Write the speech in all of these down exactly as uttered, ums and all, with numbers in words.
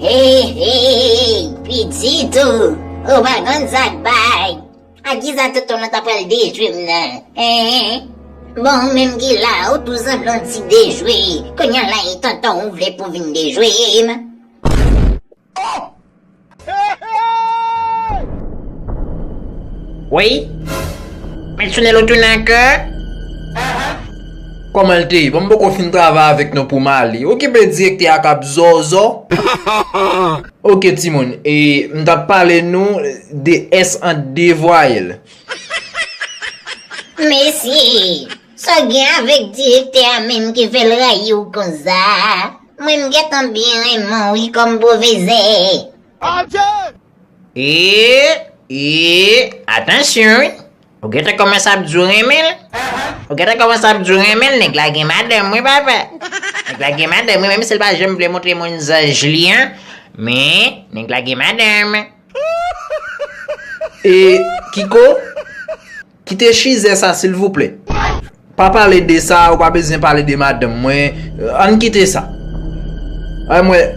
Hey, hey, pitit ou, ou pa konn sa k bay. A kisa tonton nan ta pral dejwe m nan? Hein? Bon, ou menm ki la, ou tou sanble yon ti dejwe. Kounye a la, e tonton ou vle pou vin dejwe m? Wi? Mèt Sounèl ou tounen ankò? Kòman l te ye? Bon, m poko fin travay avèk nou pou m ale. Okipe direktè a k ap zòzò. Ok, timoun, e m t ap pale nou de S ant de vwayèl. Mesye, sa w gen avèk direktè a menm ki fè l rayi w konsa? Mwen, m gentan byen renmen w wi kòm pwofesè. E, e, atansyon wi. Ou gentan kòmanse ap di w renmen l? Ou gentan kòmanse ap di w renmen l? Nèg la gen madanm wi, papa. Nèg la gen madanm wi, menm si l pa janm vle montre moun zanj li an, men nèg la gen madanm. E, Kiko, kite chizè sa, silvouplè. Pa pale de sa, ou pa bezwen pale de madanm mwen. Ann kite sa. Ay, mwen,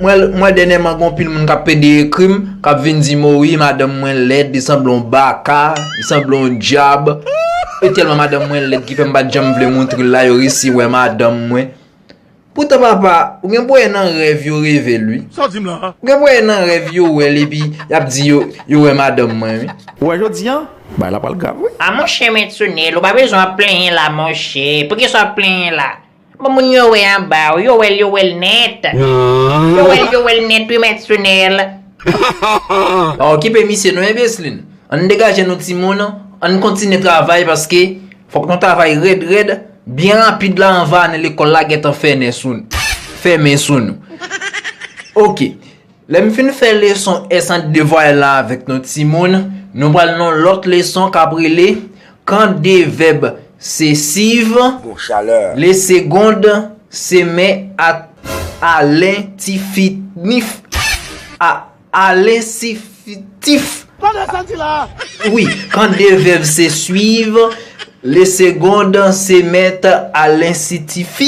mwen, mwen dènyèman gen anpil moun k ap pede ekri m, k ap vin di m, o wi, madanm mwen lèd, li sanble yon baka, li sanble yon dyab. E tèlman madanm mwen lèd ki fè m pa t janm vle montre l la, yo resi wè madanm mwen. Poutan, papa, ou gen pou wè nan rèv yo reve l, wi. Sa w di m la a? Ou gen pou wè nan rèv yo wè l, epi y ap di yo, yo wè madanm mwen, wi. Ou wè jodi a, bagay la pral grav, wi. A monchè, Mèt Sounèl, ou pa bezwen ap plenyen la, monchè. Poukisa w ap plenyen la? Bon, moun yo wè anba w, yo wè l, yo wè l nèt. Yo wè l, yo wè l nèt, wi, Mèt Sounèl. Pa okipe misye non, enbeslin. Ann degaje nou timoun, ann kontinye travay paske fòk nou travay rèd rèd, byen rapid la anvan ane lekòl la gentan fèmen sou, fèmen sou nou. Ok, lè m fin fè leson S ant de vwayèl la avèk nou timoun, nou pral nan lòt leson k ap rele Quand deux verbes se suivent, les secondes se mettent à, à l'infinitif. À, à l'infinitif. Tande sa di la. Wi, quand deux verbes se suivent, les secondes se mettent à l'infinitif.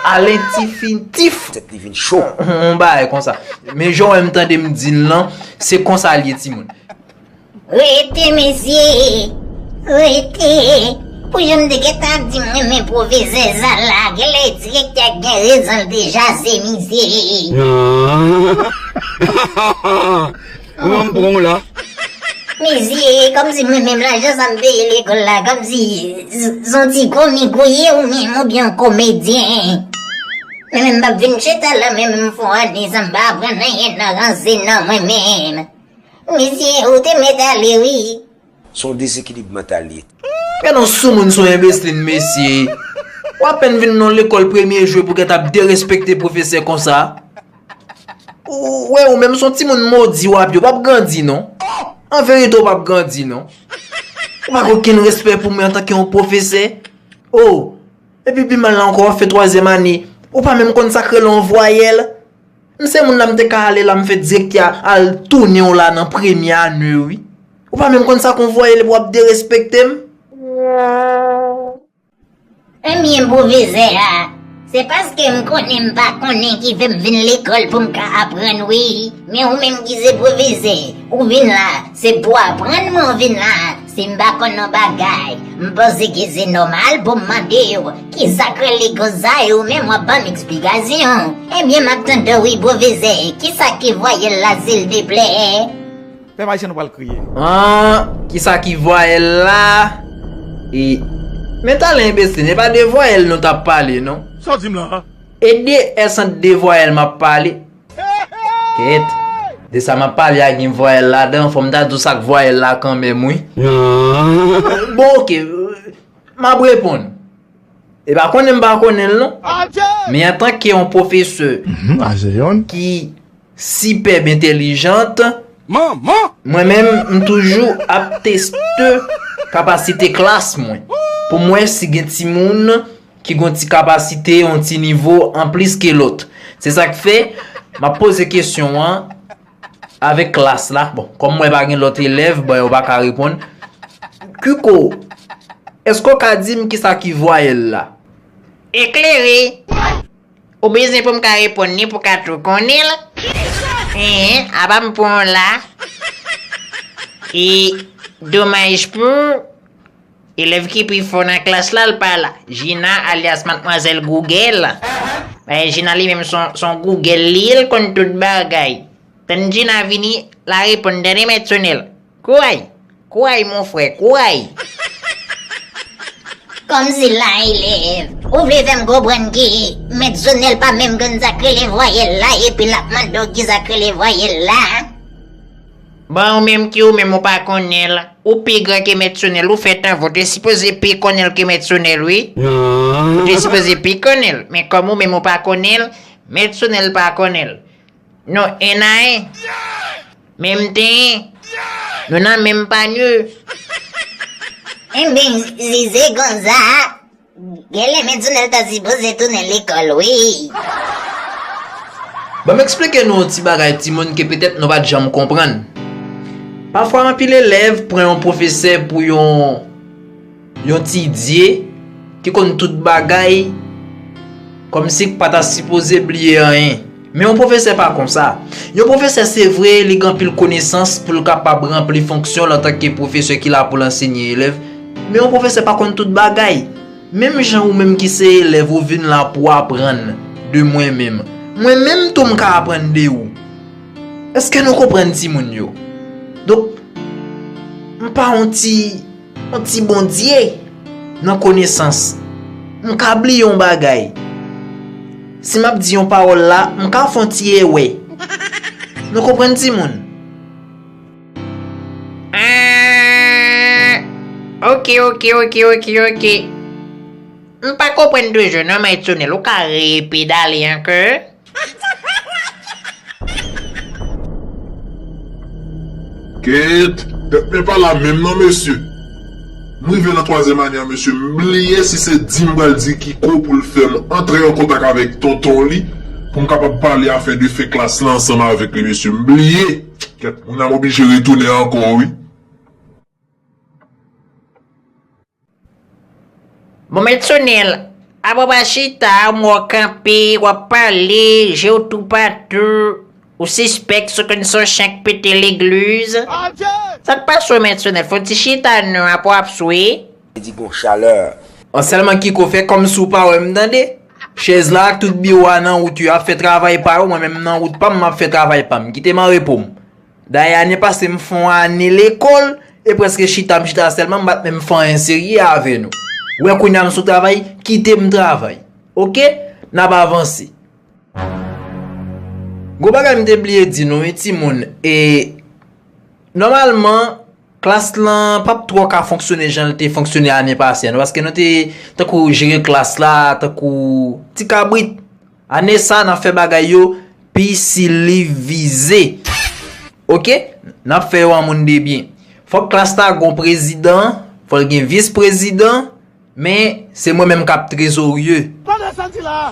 À l'infinitif. Tèt li vin cho. Yon bagay konsa. Men jan w wè m tande m di l lan, se konsa l ye, timoun. Rete, mesye! Rete! Pou jan m te gentan ap di m renmen pwofesè sa la, genlè direktè a gen rezon l te jaze misye. Ou menm pran w la. Mesye, kòmsi mwen menm lajan sa m peye lekòl la, kòmsi s-, s-, s-, on ti komik ou ye ou menm oubyen on komedyen. Mwen menm m p ap vin chita la, mwen menm m fè on ane san m pa aprann anyen nan ranse non mwen menm. Mesye, ou te mèt ale wi. Se yon dezekilib mantal ye. Gade yon soumoun, se yon enbeslin, mesye. W apèn vin nan lekòl premye jou epi w gentan ap derespekte pwofesè konsa. Ou wè, ou menm se yon timoun modi w ap ye, ou p ap grandi non. An verite, ou p ap grandi non. Ou pa gen okenn respè pou mwen antanke yon pwofesè. Oh, epi pi mal la ankò, w ap fè twazyèm ane. Ou pa menm konn sa k rele yon vwayèl. M se moun la m te ka ale la m fè direktè a al tounen w la nan premye ane wi. Ou pa menm konn sa k on vwayèl epi w ap derespekte m. Ebyen pwofesè a, se paske m konnen m pa konnen ki fè m vin lekòl pou m ka aprann wi. Men ou menm ki se pwofesè, ou vin la, se pou aprann mwen ou vin la. Si m pa konn yon bagay, m panse ke se nòmal pou m mande w, kisa k rele konsa e ou menm w ap ban m eksplikasyon. Ebyen, m ap tande w wi, pwofesè, kisa ki vwayèl la, silteplè? Pèp ayisyen nou pral kriye. Ah, kisa ki vwayèl la? E, men talè enbesil, e pa de vwayèl nou t ap pale, non. Sa w di m la? E de S ant de vwayèl m ap pale. Kèt. De sa m ap pale a gen vwayèl ladan, fò m ta di w sa k vwayèl la kanmenm, wi. Bon, oke, m ap reponn. E pa konnen m pa konnen l, non. Men antanke yon pwofesè ki sipèb entèlijant, mwen menm, m toujou ap teste kapasite klas mwen. Pou m wè si gen timoun ki gen yon ti kapasite, yon ti nivo anplis ke lòt. Se sa k fè, m ap poze kesyon an avèk klas la. Bon, kòm m wè pa gen lòt elèv, bon, yo pa ka reponn. Kiko, èske w ka di m kisa ki vwayèl la? Eklere! Ou bezwen pou m ka reponn li pou w ka tou konnen l? Enhen, apa m pran w la? E domaj pou elèv ki pi fò nan klas la, l pa la. Jina, alyas Madmwazèl Google. Men Jina li menm se yon, se yon Google li ye, l konn tout bagay. Tann Jina vini, l a reponn, tande, Mèt Sonèl. Kouray! Kouray, mon frè, kouray! Kòmsi la, elèv, ou vle fè m konprann ke Mèt Sonèl pa menm konn sa k rele vwayèl la, epi l ap mande w ki sa k rele vwayèl la? Bon, ou menm ki ou menm ou pa konnen l, ou pi gran ke Mèt Sonèl, ou fèt anvan, ou te sipoze pi konnen l ke Mèt Sonèl, wi. Ou te sipoze pi konnen l, men kòm ou menm ou pa konnen l, Mèt Sonèl pa konnen l. Nou en a en. Menm ten. Nou nan menm panye. Enben, si se konsa, genlè Mèt Sonèl ta sipoze tounen lekòl, wi. Ban m eksplike nou yon ti bagay, timoun, ke petèt nou pa t janm konprann. Pafwa, anpil elèv pran yon pwofesè pou yon yon ti dye ki konn tout bagay, kòmsi k pa ta sipoze bliye anyen. Men yon pwofesè pa konsa. Yon pwofesè, se vre, li gen anpil konesans pou l kapab ranpli fonksyon l antanke pwofesè ki la pou l ansenye elèv. Men yon pwofesè pa konn tout bagay. Menm jan ou menm ki se elèv, ou vin la pou w aprann de mwen menm. Mwen menm tou, m ka aprann de ou. Èske nou konprann, timoun yo? Donk, m pa yon ti yon ti Bondye nan konesans. M ka bliye yon bagay. Si m ap di yon pawòl la, m ka fè yon ti ewè. Nou konprann, timoun? Ah, oke, oke, oke, oke, oke. M pa konprann toujou non, Mèt Sonèl, ou ka repedale ankò? Kèt, tèt mwen pa la menm non, mesye. M rive nan twazyèm ane an, mesye. M bliye si se di m pral di Kiko pou l fè m antre an kontak avèk tonton li, pou m kapab pale afè de fè klas la ansanm avèk li, mesye. M bliye. Kèt, moun nan m oblije retounen ankò, wi. Bon, Mèt Sonèl, apa w pa chita, m wè w kanpe, w ap pale, je w toupatou, ou sispèk, sou konn se yon chen k pete legliz. Sa k pase w, Mèt Sonèl? Fò w ti chita non, apa w ap swe? Li di gon chalè. An sèlman Kiko fè kòmsi w pa wè m, tande. Chèz la ak tout biwo a nan wout yo ap fè travay pa yo, mwen menm nan wout pa m, m ap fè travay pa m. Kite m an repo m. Dayè, ane pase m fè yon ane lekòl, e prèske chita m chita sèlman, m pa t menm fè anyen serye avè nou. Wè kounye a m sou travay, kite m travay. Oke? N ap avanse. Gon bagay m te bliye di nou, wi, timoun, e nòmalman, klas lan p ap twò ka fonksyone jan l te fonksyone ane pase an, paske nou te tankou jere klas la, tankou ti kabrit. Ane sa, n ap fè bagay yo pi silivize. Oke? N ap fè yo an moun de byen. Fòk klas la gon prezidan, fò l gen vis prezidan, men se mwen menm k ap trezorye. Tande sa l di la a.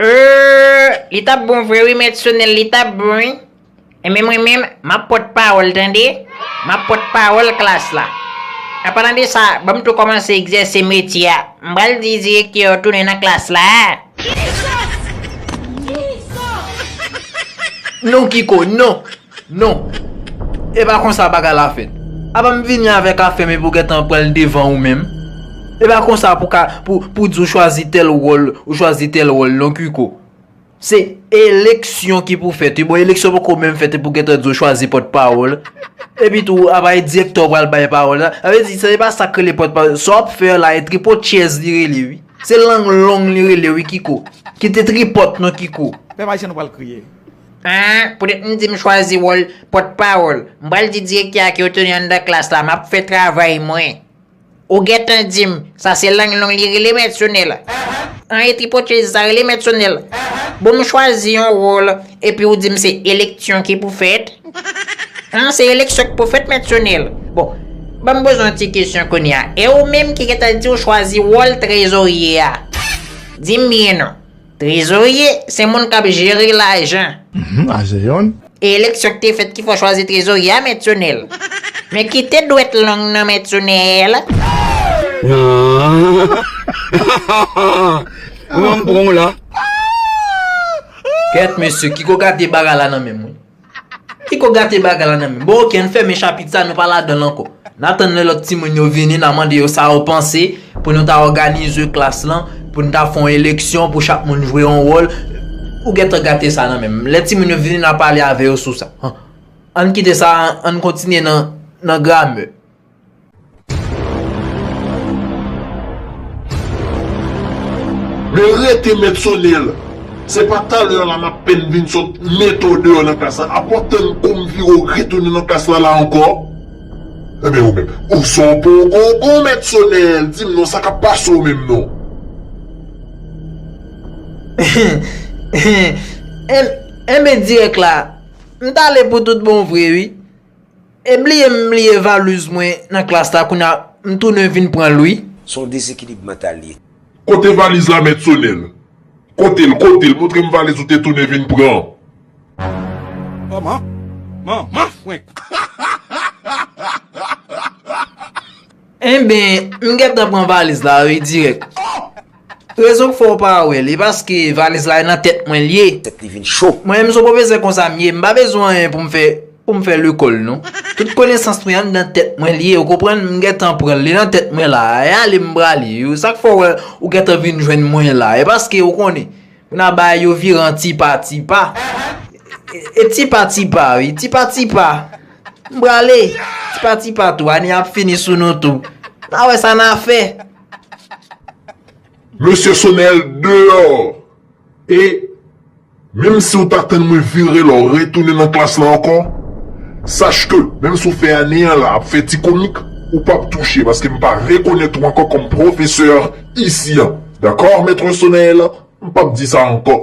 Euh, li t ap bon vre wi, Mèt Sonèl, li t ap bon wi. Enben mwen menm, m ap pòt pawòl, tande? M ap pòt pawòl klas la. An palan de sa, ban m tou kòmanse egzèse metye a. M pral di direktè a tounen nan klas la. Non, Kiko, non. Non. E pa konsa bagay la fèt. Apa m vini avèk afè m epi w gentan pran l devan ou menm? E pa konsa pou ka, pou, pou di w chwazi tèl wòl, ou chwazi tèl wòl, non, Kiko. Se eleksyon ki pou fèt, wi. Bon, eleksyon poko menm fèt, epi w gentan di w chwazi pòtpawòl. Epi tou, apa e direktè w pral bay pawòl la? Sa vle di, se pa sa k rele pòtpawòl. Sa w ap fè la, e tripotchèz li rele, wi. Se lang long li rele, wi, Kiko. Kite tripòt non, Kiko. Pèp ayisyen, nou pral kriye. An, poutèt m di m chwazi wòl pòtpawòl, m pral di direktè a ke yo tounen anndan klas la, m ap fè travay mwen. Ou gentan di m, sa se lang long li rele, Mèt Sonèl? An, e tripotchèz sa rele, Mèt Sonèl? Bon, m chwazi yon wòl, epi ou di m se eleksyon ki pou fèt? An, se eleksyon ki pou fèt, Mèt Sonèl? Bon, ban m poze w yon ti kesyon kounye a. E ou menm ki gentan di w chwazi wòl trezorye a? Di m byen non. Trezorye, se moun k ap jere lajan. Mhm, a se youn. E eleksyon ki te fèt ki fè w chwazi trezorye a, Mèt Sonèl. Men kite dwèt long nan, Mèt Sonèl. Ah. Ou menm pran w la. Kèt mesye, Kiko gate bagay la nan men m wi. Kiko gate bagay la nan men m. Bon, oke, ann fèmen chapit sa, nou pa ladan l ankò. N a tann lè lòt timoun yo vini, n a mande yo sa yo panse, pou nou ta òganize klas lan, pou nou ta fè yon eleksyon, pou chak moun jwe yon wòl. Ou gentan gate sa nan men m. Lè timoun yo vini, n a pale avè yo sou sa. Ann kite sa, ann kontinye nan, nan gramè. Men rete, Mèt Sonèl. Se pa talè a la m ap penn vin sot mete w deyò nan klas la. Apa w tann kou m vire w retounen nan klas la la ankò? Ebyen, ou menm, ou se yon poko, Mèt Sonèl. Di m non, sa k ap pase w menm non? Enben, dirèk la, m t ale pou tout bon vre, wi. E bliye m bliye valiz mwen nan klas la, kounye a m tounen vin pran l wi. Se yon dezekilib mantal li ye. Kote valiz la, Mèt Sonèl? Kote l, kote l? Montre m valiz ou te tounen vin pran. Manman, manman fwenk. Enben, m gentan pran valiz la wi, dirèk. Rezon k fè w pa wè l, e paske valiz la nan tèt mwen l ye. Tèt li vin cho. Mwen menm se yon pwofesè konsa m ye, m pa bezwen anyen pou m fè, pou m fè lekòl non. Tout konesans mwen anndan tèt mwen l ye, ou konprann? M gentan pran l, li nan tèt mwen la, e ale m prale. Sa k fè w wè ou gentan vin jwenn mwen la, e paske ou konnen, moun a bay yo vire an tipa tipa. E, e tipa tipa, wi, tipa tipa. M prale, tipa tipa tou, ane ap fini sou nou tou. N a wè sa n a fè. Mesye Sonèl, deyò! E menm si w ta tann mwen vire lò retounen nan klas la ankò, sache ke menm si w fè ane an la ap fè ti komik, ou p ap touche paske m pa rekonèt ou ankò kòm pwofesè isi an. Dakò, Mèt Sonèl? M p ap di sa ankò.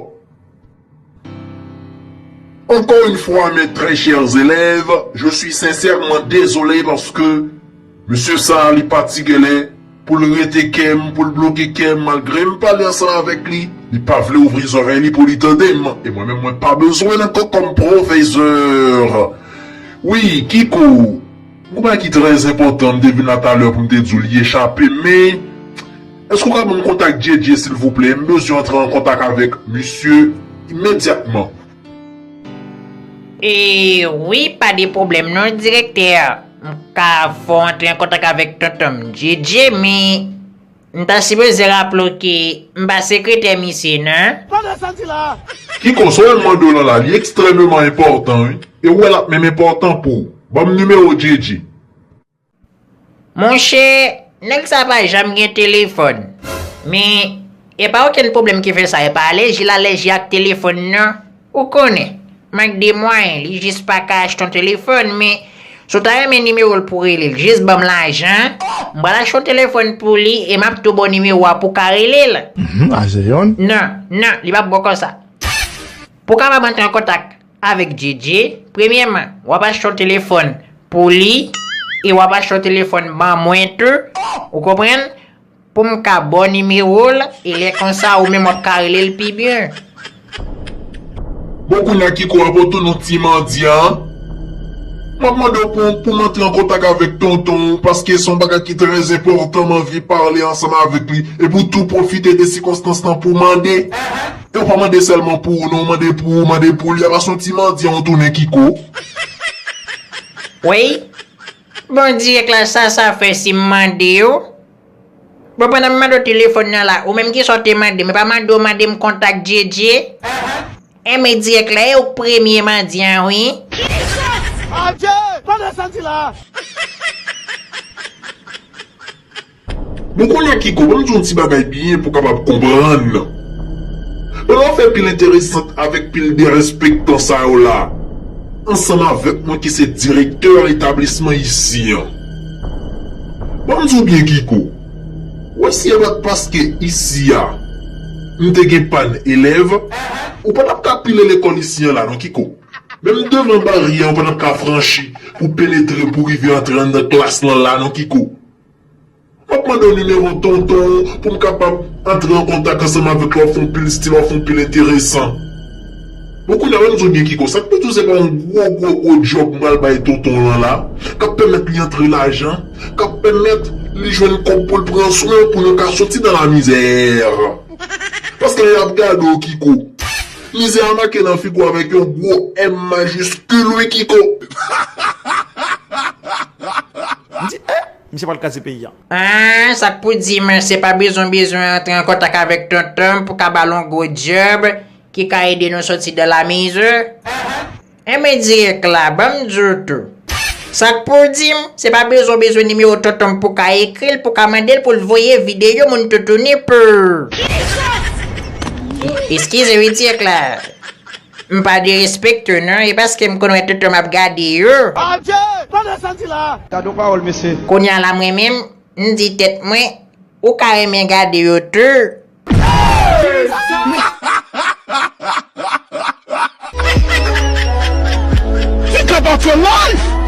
Encore une fois, mes très chers élèves, je suis sincèrement désolé parce que mesye sa a, li pati genlè pou l rete kè m, pou l bloke kè m, malgre m pale ansanm avèk li, li pa vle ouvri zòrèy li pou li tande m, e mwen menm mwen pa bezwen l ankò kòm pwofesè. Wi, Kiko, gon bagay ki trè enpòtan m te vin la talè pou m te di w li echape m, men èske w ka ban m kontak Djedje silvouplè? M bezwen antre an kontak avèk misye imedyatman. E wi, pa de pwoblèm non, direktè. M ka fè w antre an kontak avèk tonton m, Djedje, men m ta sipoze raple w ke m pa sekretè misye non. Kiko, sa w mande w lan la, li ekstrèmeman enpòtan wi. E w wè l ap menm enpòtan pou w. Ban m nimewo Djedje. Monchè, nèg sa pa janm gen telefòn. Men, e pa okenn pwoblèm ki fè sa, e pa alèji l alèji ak telefòn nan. Ou konnen, mank de mwayen, li jis pa ka achte yon telefòn, men si w ta renmen nimewo l pou w rele l, jis ban m lajan, m pral achte yon telefòn pou li e m ap tou ba w nimewo a pou w ka rele l. Mhm, a se youn. Non, non, li p ap bon konsa. Pou w kapab antre an kontak avèk Djedje, premyèman, w ap achte yon telefòn pou li, e w ap achte yon telefòn ban mwen tou, ou konprann? Pou m ka ba w nimewo l, e lè konsa ou menm w ap ka rele l pi byen. Bon, kounye a Kiko ap retounen yon ti mandyan. M ap mande w pou, pou m antre an kontak avèk tonton w, paske se yon bagay ki trè enpòtan, m anvi pale ansanm avèk li, epi w tou pwofite de sikonstans lan pou w mande. E w pa mande sèlman pou ou non, w mande pou ou, mande pou li, apa se yon ti mandyan ou tounen Kiko. Wi. Bon, dirèk la, sa sa fè si m mande w? Bon, pandan m mande w telefòn nan la, ou menm kisa w te mande m? E pa mande w mande m kontak Djedje? Enben dirèk la, e ou k premye mandyan wi. Adje! Tande sa l di la! Bon, kounye a Kiko, ban m di w yon ti bagay byen pou w kapab konprann. Pandan w fè pil enteresant avèk pil derespektan sa yo la, ansanm avèk mwen ki se direktè etablisman isi an. Ban m di w byen Kiko, w wè si e pa t paske isi a m te gen pàn elèv, ou pa t ap ka pile lekòl isi an la non Kiko. Menm devan baryè a ou pa t ap ka franchi pou penetre pou rive antre anndan klas lan la non Kiko. M ap mande w nimewo tonton w pou m kapab antre an kontak ansanm avèk ou, w ap fè yon pil stil, w ap fè yon pil enteresan. Bon, kounye a, ban m di w byen Kiko, sa k pou di w se pa yon gwo, gwo, gwo djòb m pral bay tonton w lan la, k ap pèmèt li antre lajan, k ap pèmèt li jwenn kòb pou l pran swen w, pou nou ka soti nan lamizè. Paske lè y ap gade w, Kiko, mizè a make nan figi w avèk yon gwo M majiskil, wi, Kiko. M di, eh, misye pral kraze peyi a. Ah, sa k pou di m, se pa bezwen bezwen antre an kontak avèk tonton m pou ka ba l yon gwo djòb ki ka ede nou sòti dan la mizè? Enben dirèk la, ban m di w tou. Sa k pou di m, se pa bezwen bezwen nimewo tonton m pou ka ekri l, pou ka mande l pou l voye videyo moun toutouni pou. Eskize wi dirèk la. M pa derespekte w non, e paske m konn wè tonton m ap gade yo. Adje! Tande sa di la! Gade yon pawòl, mesye. Kounye a la mwen menm, m di tèt mwen, ou ka renmen gade yo tou. Think about your life!